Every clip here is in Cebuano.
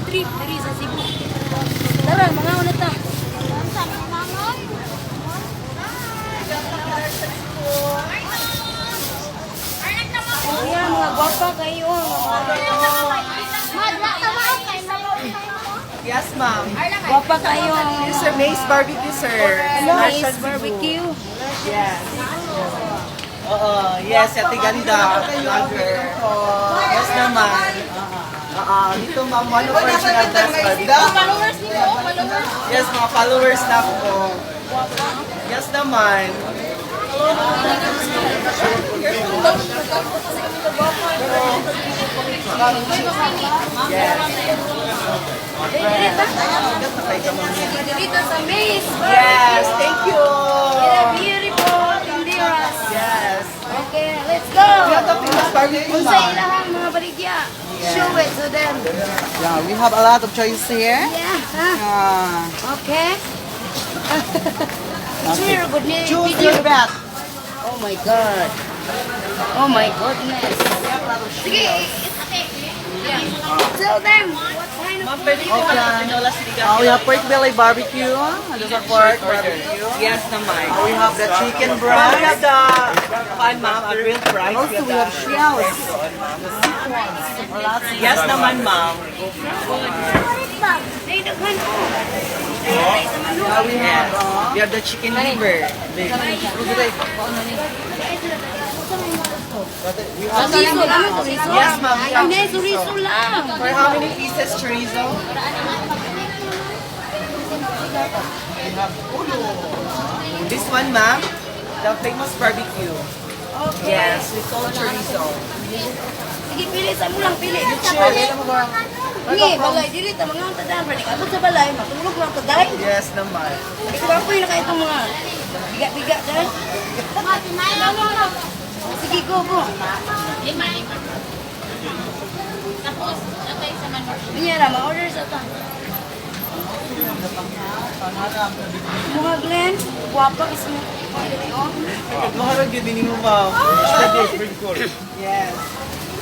trip diri sa Cebu. Tara, mga una ta. Oh, yeah, mga gwapa kayo. Yes, ma'am. Gwapa kayo. This is Mace Barbecue, sir. Nice Cebu. barbecue. Yes. Oo, yes, Ate Ganda, vlogger. Yes naman. Oo, dito, ma'am, one of personal best barbecue. Followers niyo, followers. Yes, mga followers na po. Yes naman. Yes. Dito sa Maze Yes, thank you. Yeah, beautiful Indiras. Yes. Okay, let's go. We have the famous barbecue, Unsa ma'am. ilahang mga baligya? Show it to them. Yeah, we have a lot of choice here. Yeah. Huh? Ah, Okay. Picture good ni choose video. your bet. Oh my God. Oh my goodness. Sige. Yeah. Tell them what kind of Ma'am, pwede ko pala tinola sinigang. We have pork belly barbecue. There's a pork barbecue. Yes naman. We have the chicken Ma'am, we have breast. the pan, ma'am, a grilled fries. Also, we have shells. Yes naman, ma'am. Ay, daghan ko. Yeah, we have Yes. We have the chicken liver. Chorizo lang, chorizo. Yes, ma'am. Ay, hindi, chorizo lang. For how many pieces chorizo? This one, ma'am, the famous barbecue. Yes, we call chorizo. Sige, pili sa mo lang, pili. Hindi, balay, dili ta mga tadaan. Pwede ka sa balay, matulog lang taday. Yes naman. Ikaw po yung nakaitong mga biga-biga dahil. Sige, go, go. Tapos, natay sa manok. Niya na, ma-order sa ta. Mga Glenn, guwapa is mo. Oh. Maharag yun din mo, ma'am. Yes.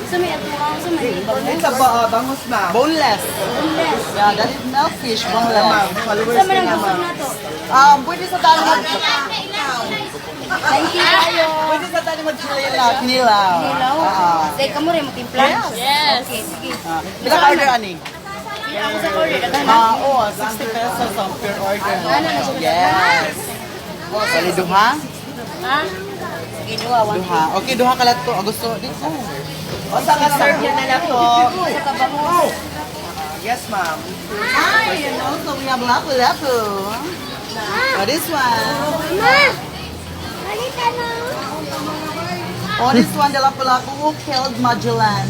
Sa may ato ka, sa may It's a bangus, ma'am. Boneless. Boneless. Yeah, that is milkfish boneless. Ma'am, followers Sa may ka ang na, gusto ma'am. na to. Pwede sa tayo mag Thank you kayo. Pwede sa tayo mag chili kinilaw. Hello. Ah. Say ka mo rin, matimpla. Yes. Okay, sige. Pila ka order ani? Pila ako sa order, daghan na. Ah, oo, 60 pesos ang per order. Yes. Bali duha? Ha? Sige, duha, one. Duha. Okay, duha ka lahat to. Ah, gusto dito. O, sa ka-serve niya na lang to. Sa kabango. Yes, ma'am. Hi, and also we have lapu-lapu. Oh, this one. Oh, this one, the lapu-lapu who killed Magellan.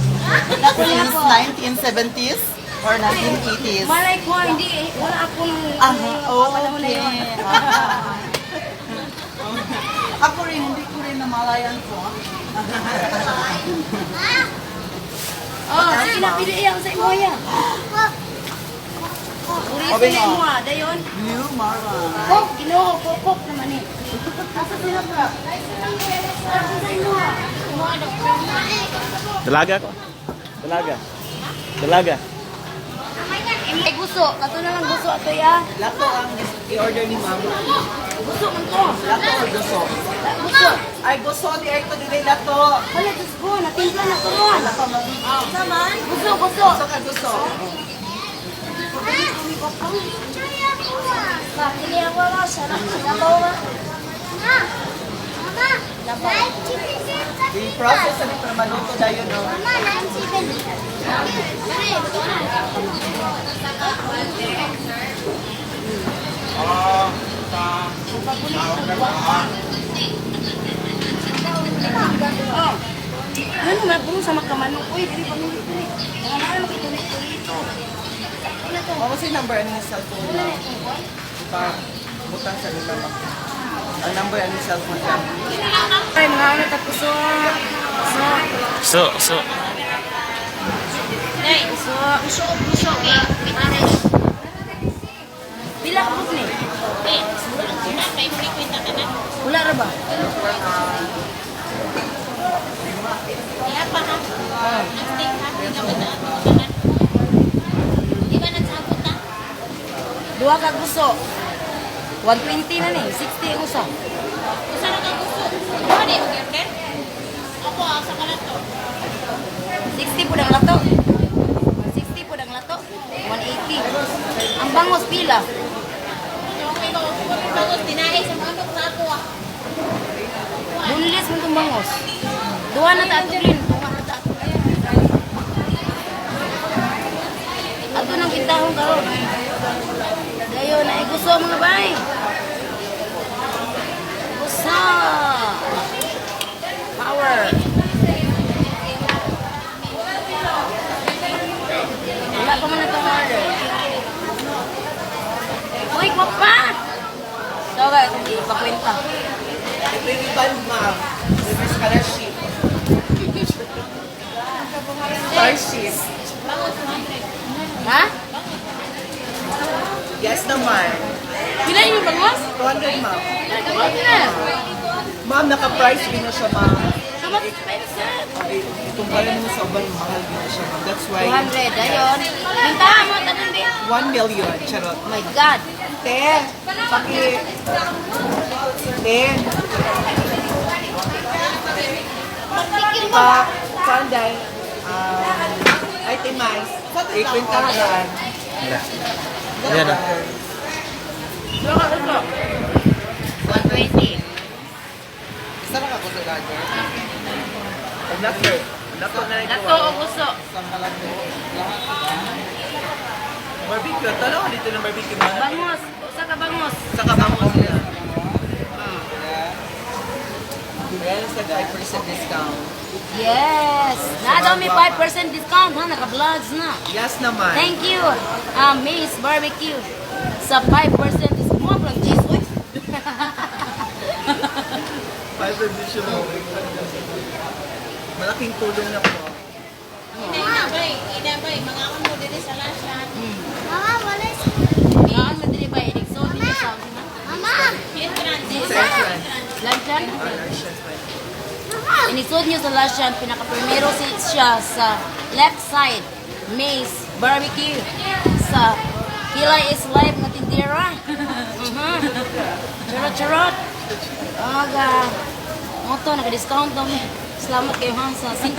Since 1970s or 1980s. Malay ko, hindi, wala akong, Ah, oh, panahon na okay. yun. Ah. Ako rin, hindi ko rin namalayan ko. Oh, sige na, pili iya sa imo ya. Uri sa imo ah, dayon. New Mara. Coke, Ginoo, coke, coke naman eh. Asa sila ka? Asa sa imo ah? Dalaga ko. Dalaga. Dalaga. Ay, gusto. Kato na lang gusto ato ya. Lato ang i-order ni ma'am. Gusto man to. Lato or gusto? Gusto. Ay, gusto di ay ito din lato. Wala, Diyos ko, natimpla na to ron. Gusto, gusto. Gusto ka gusto. The process ani para maluto dayon no. Oh. Ano man puro sa magkamanok. Uy, dili pa dili. Dili. Mga mahal makituloy ito. Ano to? Mama si number ani yung cellphone na. Pa butang sa nila ma'am. Ang number ani yung cellphone lang. Ay, mga ano tapos so. So, So, so. Nay, so. gusto, gusto, eh. Pila ka ni? Eh, na, kay frequent ka na. Wala ra ba? Kaya pa ha. Next day ha, hindi ka na. Di ba Duha ka guso. 120 na ni, 60 ang usa. Usa ra ka gusto. Duha di mo order? Ako asa ka na to. 60 po ang lato. 60 po ang lato. 180. Ang bangos pila. Okay ba? Bagos dinahi sa manok na ako ah. Bunlis mo itong bangos. Duha na ta ato rin. Duha na ta ato. Ato nang kitahong karon. Dayon na gusto mga bay. Gusto. Power. Wala pa man itong order. Uy, kwapa! So guys, hindi ipakwenta. Ito yung ibang ma'am. Libre scholarship. Scholarship. Ha? Yes naman. Pila yung bangos? 200, ma'am. Gamot na. Ma'am, naka-price din na siya, ma'am. So much expensive. Okay, itong pala mo sa uban, mahal din na siya, ma'am. That's why, 200, ayun. Minta mo, tanong din. 1 million. Charot. Oh my God. Te, paki... Te. Pa, Sunday. Ay, timay. Ikwintahan. Ayan na. 120. Isa na ka ko sa lager. Lato. Lato na ito. Lato o gusto? Barbecue. Talo dito ng barbecue, ma'am. Bangos. Usa ka bangos. Sa kabangos nila. Ayan sa 5% discount. Yes. Na daw may 5% discount ha. Naka-vlogs na. Yes naman. Thank you, Mace Barbecue. Sa 5% discount. Mga lang cheese, uy. 5% discount. Malaking tulong na po. Inabay, inabay, mga akon mo diri sa lasyan. Mama, wala si Kaan man diri ba? Inig-sold diri sa Mama! Entrance. Sa entrance. Luncheon? Mama! Inisod niyo sa Lashan, pinaka-primero si siya sa left side, Mace Barbecue, sa Kilay is Life na tindera. Charot, charot. Aga. Moto, naka-discount daw mi. Salamat kayo ha, sa 5%. 5%!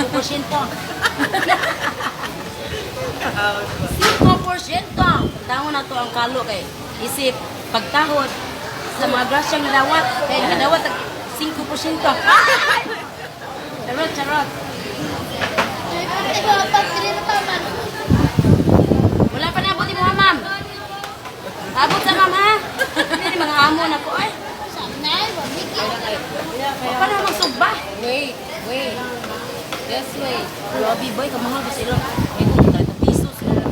Tango na to ang kalo kay isip pagtahod sa mga grasyang nadawat kay nadawat ang 5%. Charot, charot. Wala pa naabot mo, ma'am. Abot sa ma'am, ha? Hindi mga amo na po, ay. Paano magsugba? Wait, wait. Just wait. Grabe, boy, kamahal ba sila? Ay, kung 30 pesos na lang.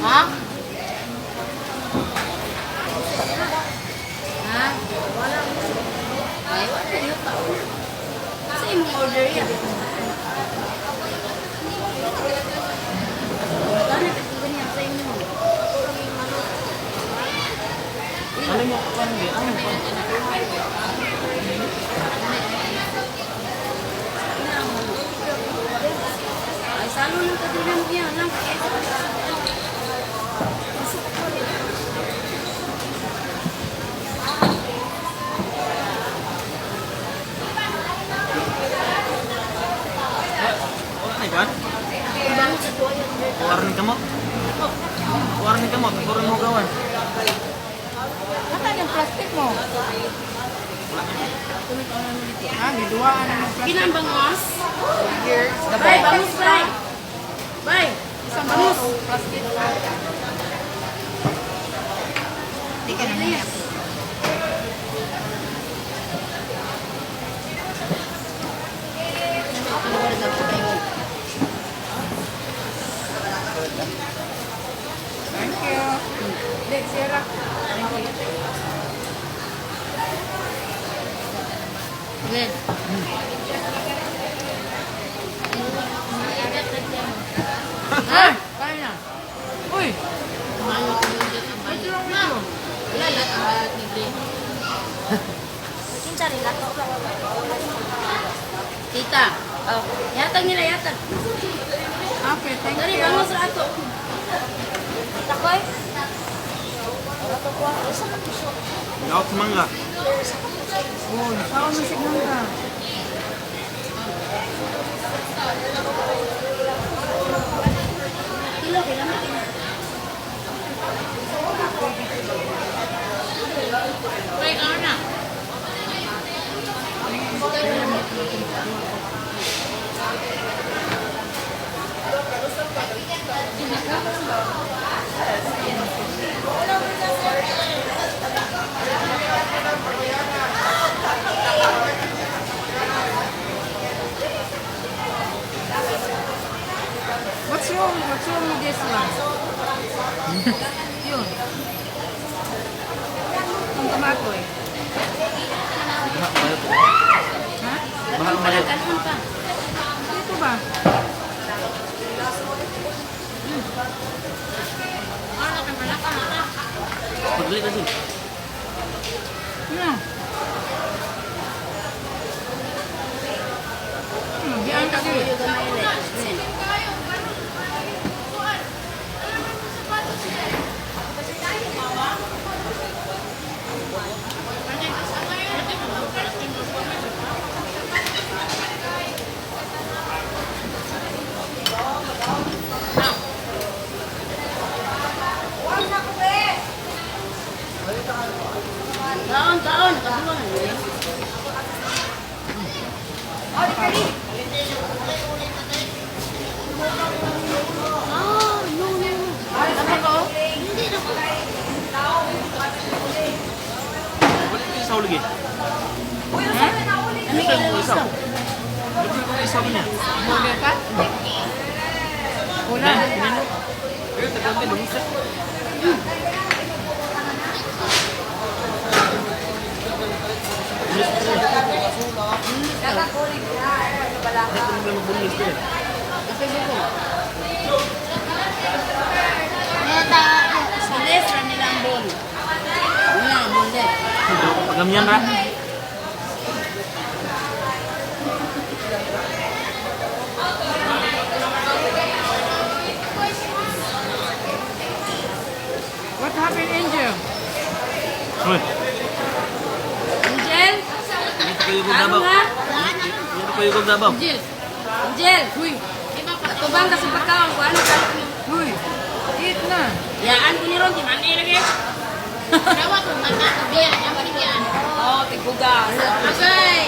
Ha? Ha? Ay, wala yun tao. Sa imong order yan. Wala na, ganyan sa inyo. Ano mo? Ano mo? Ano mo? Ay, salo lang ka din mo yan. Lang. Wala na ikuan? Kuwaran ni kamot. Kuwaran ni kamot. Kuwaran mo gawan. Mata yung plastic mo. Kinang bangos? Bay, bangos, bay. Bay, isang bangos. Di ka na niya. Thank you. Glenn. Ah, kaya na. Uy. Kinsa rin ato? Tita. Oh. Yatag nila, yatag. Okay, thank Dali, you. bangos ra ato. Takoy. Laot sa mangga. Oh, saan mo signal ka? Kilo, kilo, kilo. What's wrong? What's wrong with this one? Yun. Ang tomato eh. Ha? Mahal mahal. Kanon pa. Dito ba? Pagli kasi. Ano? Diyan ka din. Yung gamay ulit. Kaon, kaon. Kaduwa na yun. Ah, no, no, no. Tama ko? Hindi na ko. Wala yung isaw lagi. Ha? Ano yung Isaw. Libre ko isaw niya. Burger ka? Wala. Pero tagal din lumisa. Hindi ko naman magbulis ko eh. Kape ko. Neta. Bilis ra nila ang bon. Wala, bunde. Pagamyan ra. What happened, Angel? Uy, Angel? dito kayo kong Ano Davao. nga? Dito kayo kong Davao. Angel. Angel. Uy, Atubang ka sa pagkaon. Kung ano ka. uy. Eat na. Yaan ko ni Ron. Timani lagi. Oh, tigugas. Agay.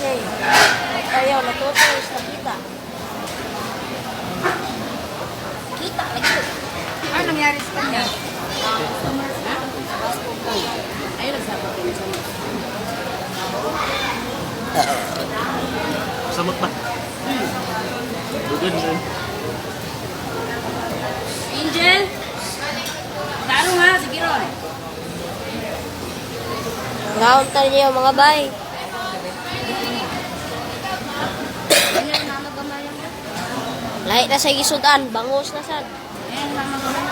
Eh, ayaw, natuto is nakita. Kita lagi. Ano nangyari sa kanya? Ha? Ayun, nagsabot ko sa Samot ba? Dugan rin. Angel? Taro nga, sige Ron. Ngaon tayo mga bay. Lahi na sa gisudan, bangos na sad. Ayan, mama gamay.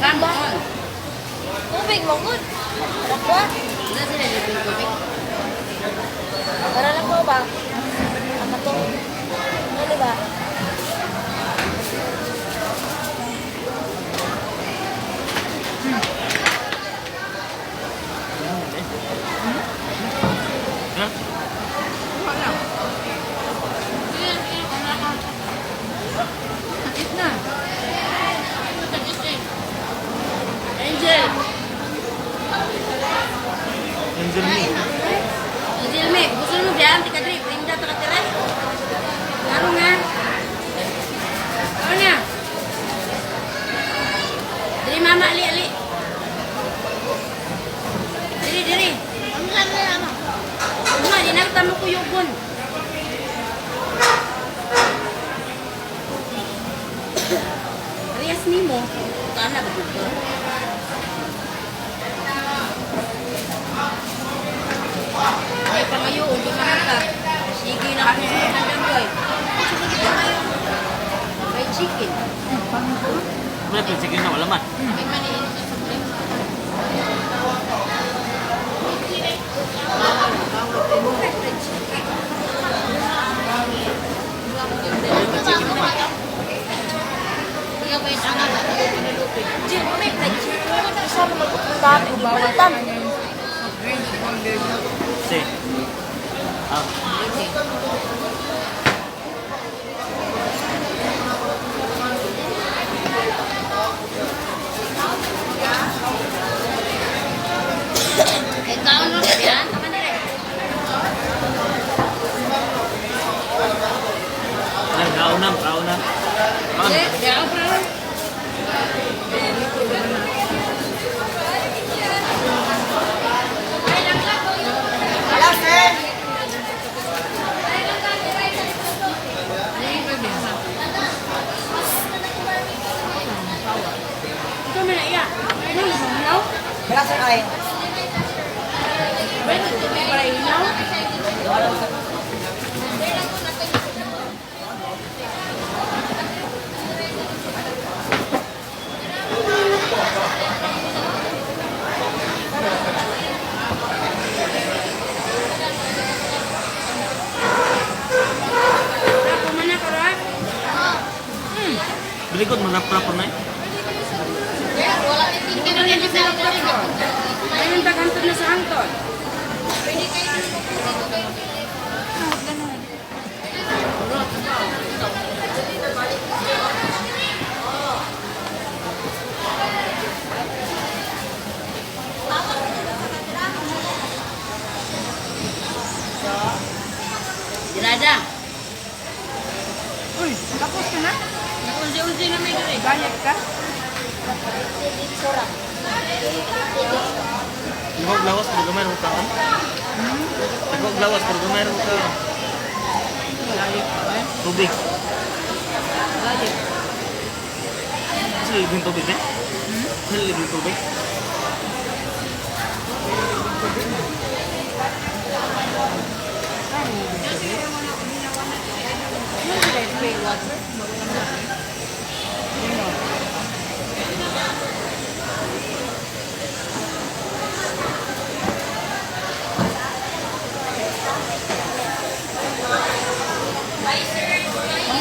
Come on. Tubig mo good. Takwa. Wala sila libreng tubig. Para lang mo ba? Ang katong ano ba? Ha? Wala. Eat na. Angel! Angel me. Angel, me, gusto mo biyan, tika diri, brinda ta ka tira. Taro nga. Taro nga. Diri mama, ali ali. Diri diri. Ano lang na ama? Uma, di na tamo kuyugon. Parehas nimo. Kana ba dito? Ay pangayo, ug man. Sige na ako sa kandang ko eh. Fried chicken. Wala pa chicken na wala man. Jill, may fried chicken. Isa mo magpupunta ako. Palitan. Si. Ah. Eh, kaon mo ba yan? Tama nila eh. Ay, kaon na, kaon na. Kaon. Eh, di ako pa. Wala, sir. Ito na na iya. Ano, ilaw? Wala, sir, ay. Ba, tubig para ilaw? Rapo man na, karoy. Bili ko mag-rap na eh. Hindi na nila sa hangtod. Ayun, taghantod na sa hangtod. Dirada. Uy, tapos ka na? Unsi-unsi na may diri. Bayad ka? Ikaw lawas pero gamay ra kaon. Ikaw lawas pero gamay ra kaon. Tubig. Kasi libreng tubig eh? Kasi libreng tubig?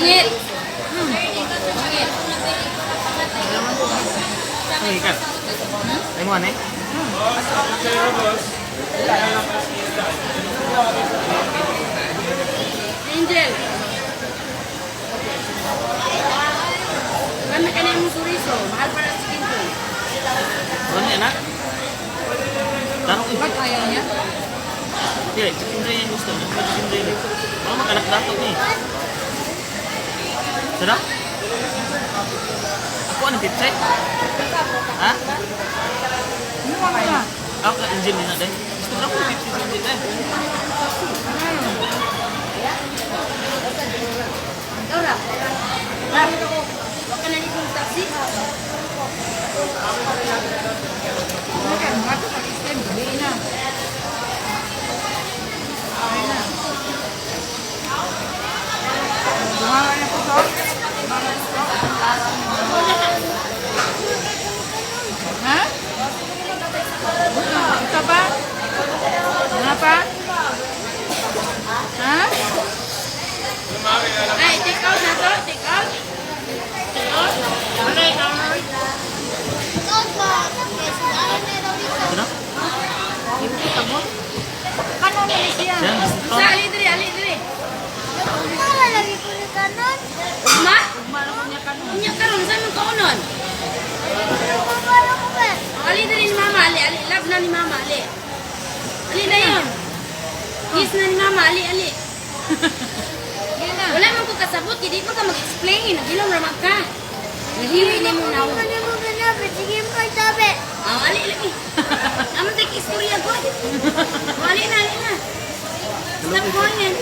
Ungit. Ungit. Ay, ikan. Ay mo ane? Angel. Kami ka na yung suriso. Mahal para sa chicken ko. Ano ni anak? Tarong eh. Ba't ayaw niya? Hindi, chicken dry yung gusto. Gusto chicken dry. Eh. Baka mag-anak dato ni. Sarap? Ako anong pipsay? Ha? Ano ka na? Ako ka engine din na dahil. Gusto ko na po pipsay sa engine dahil. Ikaw, Rap. Rap. Huwag ka na nitong taxi. Ano ka? Mga ito mag-extend. Gabi na. Ay na. Bumawa na po to. Bumawa na po. Ha? Ito pa? Ano pa? Ha? Ay, take out na to. Take out. Take out. Okay, out. Ito na? Ano na siya? Siya, gusto ko. Sa, ali diri, ali diri. Ugma? Unya karon, saan mong kaunon? Ali diri ni mama, ali, ali. Love na ni mama, ali. Ali na yun. Kiss na ni mama, ali, ali. Yan na. Wala man ko kasabot, hindi man ka mag-explain. Nagilom ramag ka. Nahiwi ni mo na. Ah, ali, ali. Naman tayo istorya ko. Oh, ali na, ali na. Stop going in.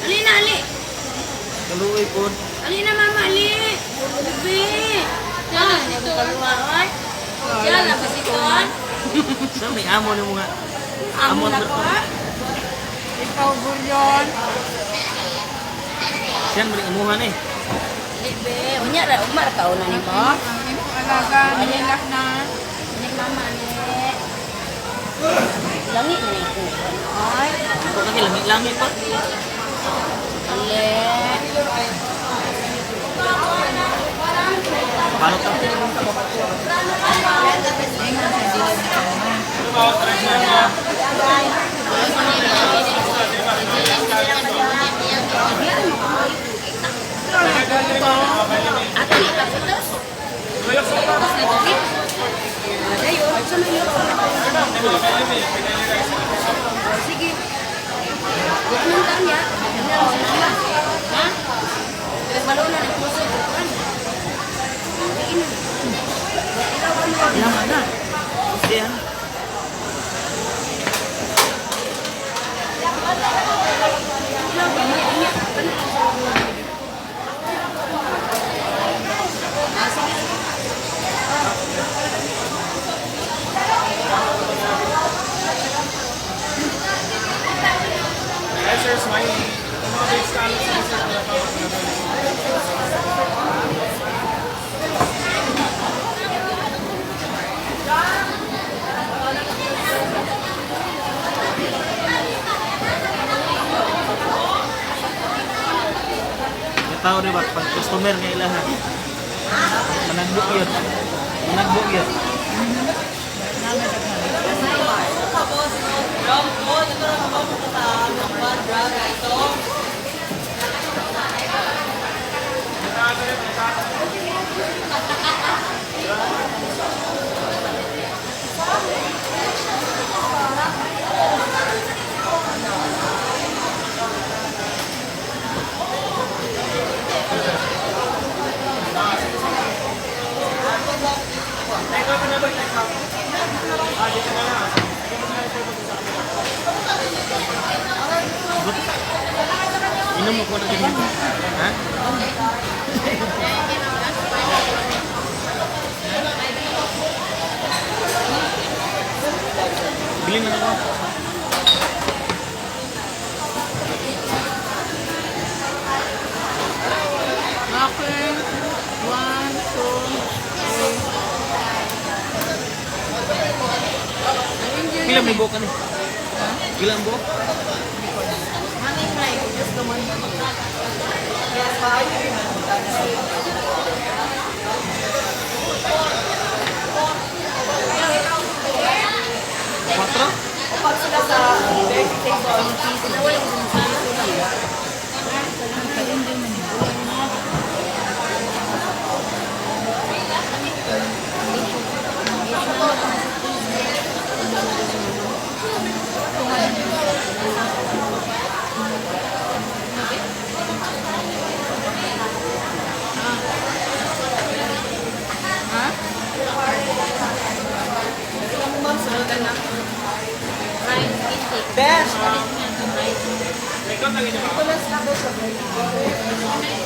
Ali na, ali. Kaluoy po. Ali na, mama, ali. Bebe. Diyan, ito. Kaluwaon. Diyan, labas ito. Sa may amo ni mga. Amo na ko. Ikaw Guryon. Siyan mo rin imuhan eh. Libe, unya ra ugma ra kauna nimo. Ang imong alaga, nilak na. Ni mama ni. Langi na ko. Ay, Ito kasi lami-lami pa. ale. Paano ka? Ato ni kapitos. Tapos na tubig. Dayon, sa man yun. Sige. Di anong taon niya? Ano si mama? Ha? Nagbalona ng puso. Kuan. Sige na. Ilawan mo. Lama na. Siyan. Ilawan mo. Niya. Ah, sige. May tao di ba? Pag customer nga ilaha. Managbok yun. Managbok yun. Inom mo ko na ganyan. Ha? Bilhin na ako. Okay. One, two, three. Pila may buhok ka ni? Pila ang buhok? Quatro? Pag sila sa vegetable, ma'am, sunod na. Best! Ito lang sila daw sa 25.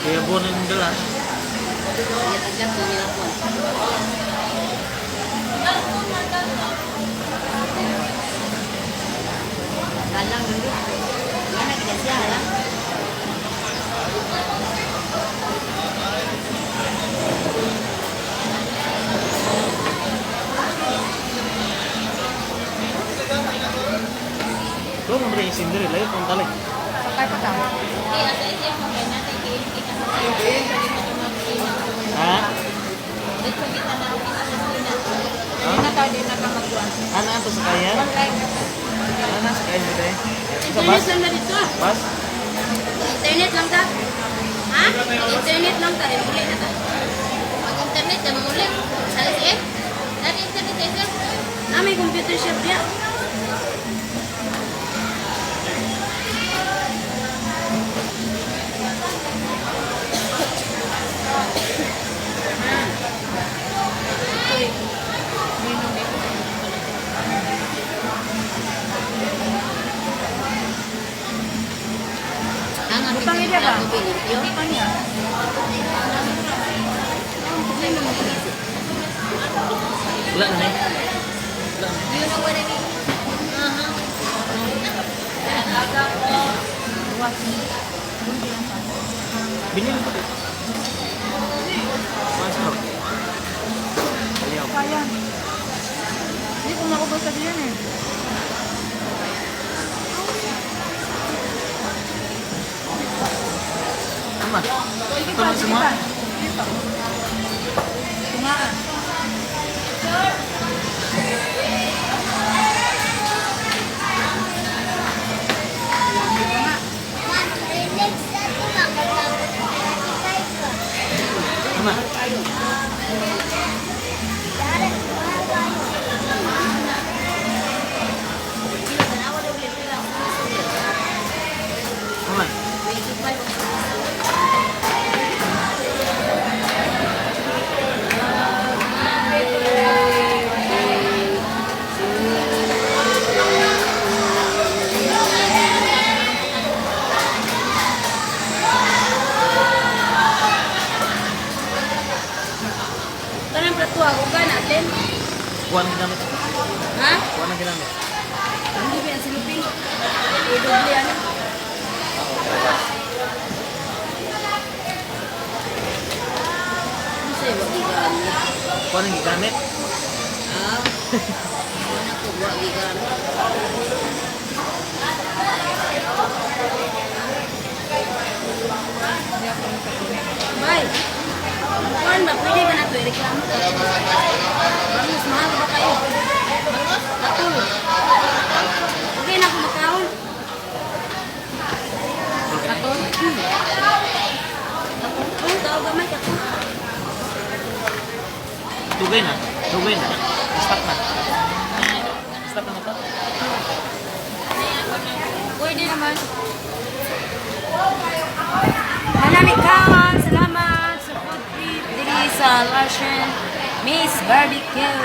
Kaya buwan na yung dala. Galang dulu. Mana kita siya lah. Ito, mo rin yung sindiri. Layo kung tali. Sakay pa tama. Ha? Hindi na ka, hindi na ka magkuhan. Ano ang to sa kaya? Online. Ano sa kaya mo tayo? Sa bus? Saan na dito? Bus? Mag-internet lang tayo. Muli na tayo. Mag-internet ka muli. Sa SM? Dali internet sa SM? Na may computer shop niya. Ang aming Butang iya ba? limpyo. Butang niya. Wala na eh. You know what I mean? Uh-huh. Binili ko dito. One stroke. Ayaw. Kaya. Hindi ko maubos sa yan eh. Tama. Sige Ito pa, lang sige semua. pa. Sige pa. Tungaan. Tama. Tama. Tanang plato ako ka natin. Kuha ng ginamit. Ha? Kuha ng ginamit. Hindi ba yan silupin? I-doble ano? Ano sa'yo? Wag gigamit. Kuha ng ginamit. Ah. Wala ko, wag gigamit. Bay, kuan ba? Pwede ba na ito i-reklamo? Bangus, mahal ba kayo? Bangus? Katul. Okay na ako makaon. Katul? Katul? Tao gamay, katul. Dugay na. Dugay na. Stop na. Stop na to. Pwede naman. Manami kaon, salamat sa food trip diri sa Larsen Miss Barbecue.